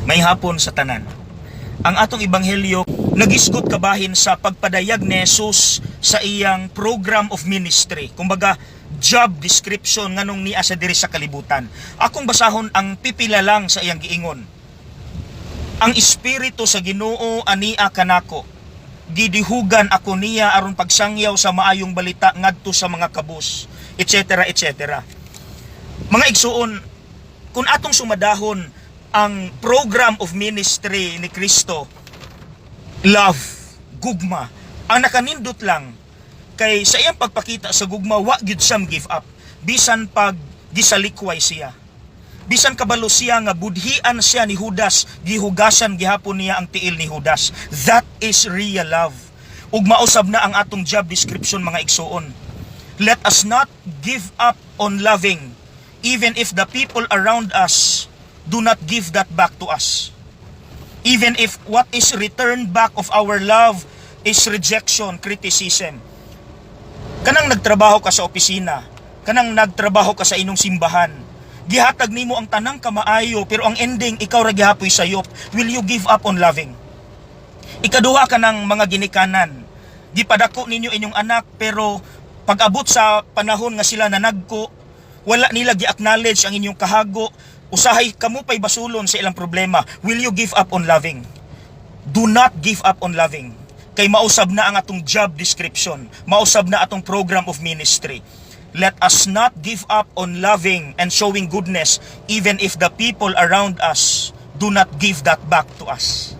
Maayong hapon sa tanan. Ang atong ebanghelyo nagisgot kabahin sa pagpadayag ni Jesus sa iyang program of ministry. Kumbaga, job description nganong niya sa diri sa kalibutan. Akong basahon ang pipila lang sa iyang giingon. "Ang espiritu sa Ginoo ania kanako. Gidihugan ako niya aron pagsangyaw sa maayong balita ngadto sa mga kabus," etc. etc. Mga igsuon, kung atong sumadahon ang program of ministry ni Kristo, love, gugma. Ang nakanindot lang kay sa iyang pagpakita sa gugma, wa gyud siya give up bisan pag gisalikway siya. Bisan kabalo siya nga budhian siya ni Judas, gihugasan gihapon niya ang tiil ni Judas. That is real love. Ug mausab na ang atong job description, mga igsuon. Let us not give up on loving even if the people around us do not give that back to us. Even if what is returned back of our love is rejection, criticism. Kanang nagtrabaho ka sa opisina, kanang nagtrabaho ka sa inyong simbahan, gihatag nimo ang tanang kamaayo pero ang ending ikaw ra gihapoy sayop, will you give up on loving? Ikaduha, ka ng mga ginikanan. Gipadako ninyo inyong anak pero pag-abot sa panahon nga sila nanagko, wala nila gi-acknowledge ang inyong kahago, usahay kamo pa'y basulon sa ilang problema. Will you give up on loving? Do not give up on loving. Kay mausab na ang atong job description, mausab na atong program of ministry. Let us not give up on loving and showing goodness even if the people around us do not give that back to us.